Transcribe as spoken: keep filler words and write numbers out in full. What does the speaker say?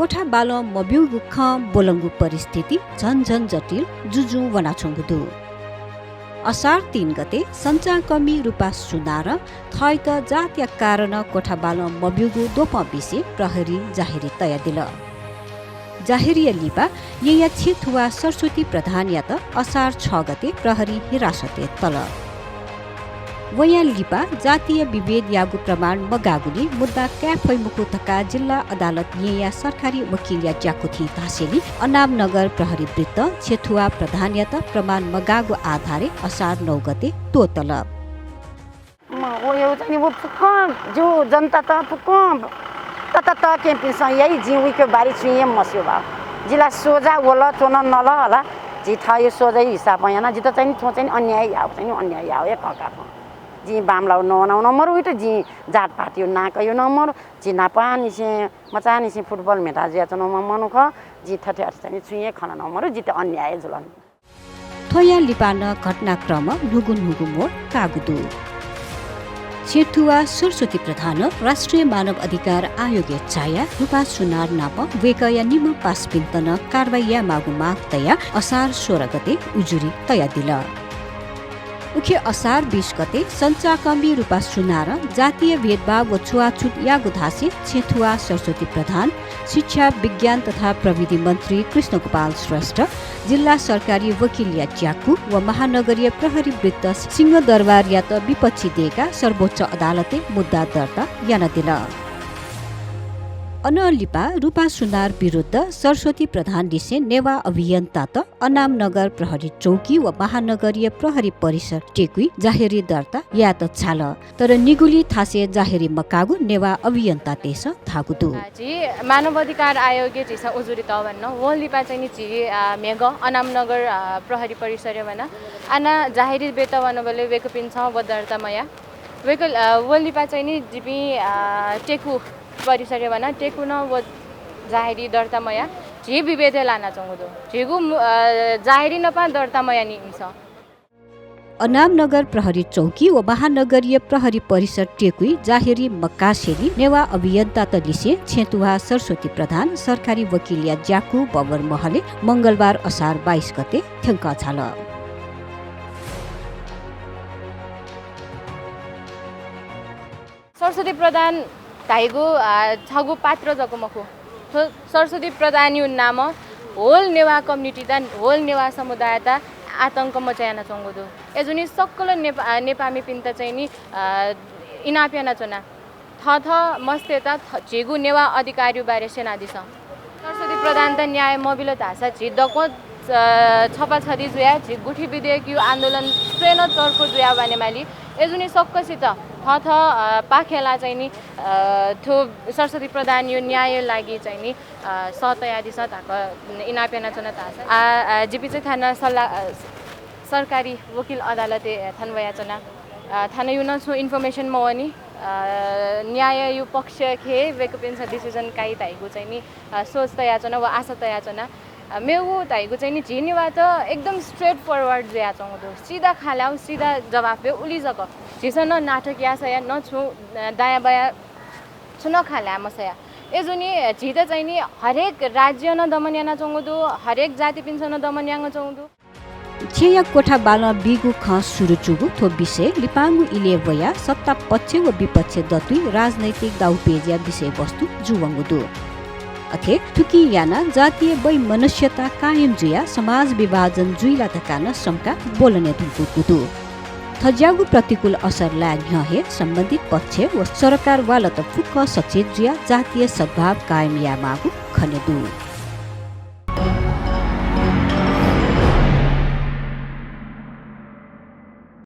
कोठा बालं मब्यूगु खँ ब्वलंगु परिस्थिति झन झन जटिल जुजुं वनाच्वंगु दु। असार तीन गते सञ्चारकर्मी रूपा सुनारं थःत जातया कारणं कोठा बालं मब्यूगु द्वपं बिसें प्रहरीं जाहेरी तयादिल। जाहेरीया लिपा येँया छेँथुवाः सरस्वती प्रधानयात असार छ गते प्रहरीं हिरासतय् तल। वयां लिपा जातीय विभेद याःगु प्रमाण मगाःगुलिं मुद्दा काये फइ मखु धकाः जिल्ला अदालत येँया सरकारी वकिलया ज्याकुथिं धासेंलि अनामनगर प्रहरी वृत्तं छेँथुवाः प्रधानयात प्रमाण मगाःगु आधारय् असार नौ गते त्वःतल। म, व यु चाहिँ नि व फुक्कं ज्यू जनता त फुक्कं तत तकेपिन्सं याइ, जिं उइके बारे छुं हे मस्यू बा। जि ला सोझा वल, च्वन नल हला। जि थःयो सोझै हिसाबं याना, जित चाहिँ नि थ्व चाहिँ नि अन्याय याव, चाहिँ नि अन्याय याव हे खँ का खँ। जिं बांमलाउ नवनाउ नं मरु, उइत जिं जातपातयो नां कयो नं मरु। जि न्हापांनिसें, मचांनिसें फुटबल म्हेता जुयाच्वनाम्ह मनू खः। जिं थथे अथे चाहिँ नि छुं हे खन नं मरु, जित अन्याय जुल। थ्वया लिपा नं घटनाक्रम न्हूगु न्हूगु मोड काःगु दु। छेँथुवाः सरस्वती प्रधानं राष्ट्रिय मानव अधिकार आयोगय् झायाः रूपा सुनार नाप वय्कःया निम्ह पासापिन्त नं कारवाही यायेमाःगु माग तयाः असार सोह्र गते उजुरी तयादिल। उखे असार बीस गते सञ्चारकर्मी रूपा सुनारं जातीय भेदभाव व छुवाछुत याःगु धासें छेँथुवाः सरस्वती प्रधान, शिक्षा, विज्ञान तथा प्रविधि मन्त्री कृष्णगोपाल श्रेष्ठ, जिल्ला सरकारी वकिलया ज्याकू व महानगरीय प्रहरी वृत्त सिंहदरबारयात विपक्षी दय्काः सर्वोच्च अदालतय् मुद्दा दर्ता यानादिल। अनं लिपा रूपा सुनार विरुद्ध सरस्वती प्रधानलिसें नेवाः अभियन्तात अनामनगर प्रहरी चौकी व महानगरीय प्रहरी परिसर टेकुइ जाहेरी दर्ता यायेत झाल। तर निगुलिं थासय् जाहेरी मकाःगु नेवाः अभियन्तातय्सं धाःगु दु। अ, झी मानवाधिकार आयोगय् झीसं उजुरी तःवना। वं लिपा चाहिँ नि झी, अ, म्हेगः अनामनगर, अ, प्रहरी परिसरय् वना। आना जाहेरी ब्यत वनाबलय् वय्कःपिन्सं व दर्ता मया। वय्कः, अ, वं लिपा चाहिँ नि जिपिं, अ, टेकु परिसरय् वना। टेकु नं व जाहेरी दर्ता मया। झी विभेदय् लानाच्वंगु दु। झीगु मु-, अ, जाहेरी नपां दर्ता मयानि इमिसं। अनामनगर प्रहरी चौकी व महानगरीय प्रहरी परिसर टेकुइ जाहेरी मकासेंलि नेवाः अभियन्तातलिसें छेँथुवाः सरस्वती प्रधान सरकारी वकिलया ज्याकू बबर महलय् मंगलबार असार बाइस गते थ्यंकः झाल। सरस्वती प्रधान धाइगु, आ, छगू पात्र जक मखु। थ्व सरस्वती प्रधानयु नामं whole नेवाः community त, whole नेवाः समुदाय त आतंक मचायानाच्वंगु दु। अय्जूनि सकल नेपा-, आ, नेपामिपिन्त चाहिँ नि, आ, इनाप यानाच्वना। थःथः मस्तय्त थ-, झीगु नेवाः अधिकारयु बारे स्यनादिसँ। सरस्वती प्रधानत न्याय मबिल धाःसा झी दक्वं, अ, छपाछदी जुयाः झी गुठी विधेयकयु आन्दोलन स्वयेनं चर्को जुयाः वनेमाली। अय्जूनि सकसित थःथः, अ, पाखें ला चाहिँ नि, अ, थ्व सरस्वती प्रधानयु न्याययु लागि चाहिँ नि, अ, सः तयादिसँ धाक इनाप यानाच्वना धाःसा। आ, आ, जिपिं चाहिँ थाना सल्लाह, अ, सरकारी वकिल अदालतय् थाना वयाच्वना। अ, थानायु नं छुं information मवःनि। अ, न्याययु पक्षखे वय्कःपिन्सं decision काइ धाइगु चाहिँ नि, अ, सोच तयाच्वना व आशा तयाच्वना। अ, मेगु धाइगु चाहिँ नि झी नेवाःत एकदम straight forward जुयाच्वंगु दु। सिधा खँ ल्हाउ, सिधा जवाफ ब्यु, उलि जक। झीसं न नाटक याः सया, न छुं, अ, दायाँबायाँ छुं नं खँ ल्हाये मसया। अय्जूनि झीत चाहिँ नि हरेक राज्यं नं दमन यानाच्वंगु दु, हरेक जातिपिन्सं नं दमन यानाच्वंगु दु। छेँया कोठा बालं बीगु खँ सुरु जूगु थ्व विषय लिपांगु इलय् वयाः सत्ता पक्ष व विपक्ष दथुइ राजनैतिक दाउपेचया विषयवस्तु जूवंगु दु। अथे थुकिं यानाः जातीय वैमनस्यता कायम जुयाः समाज विभाजन जुइ ला धकाः नं शंका ब्वलने धुंकूगु दु। थज्याःगु प्रतिकूल असर लाये न्ह्यः हे सम्बन्धित पक्ष व सरकारवालात फुक्क सचेत जुयाः जातीय सद्भाव कायम यायेमाःगु खने दु।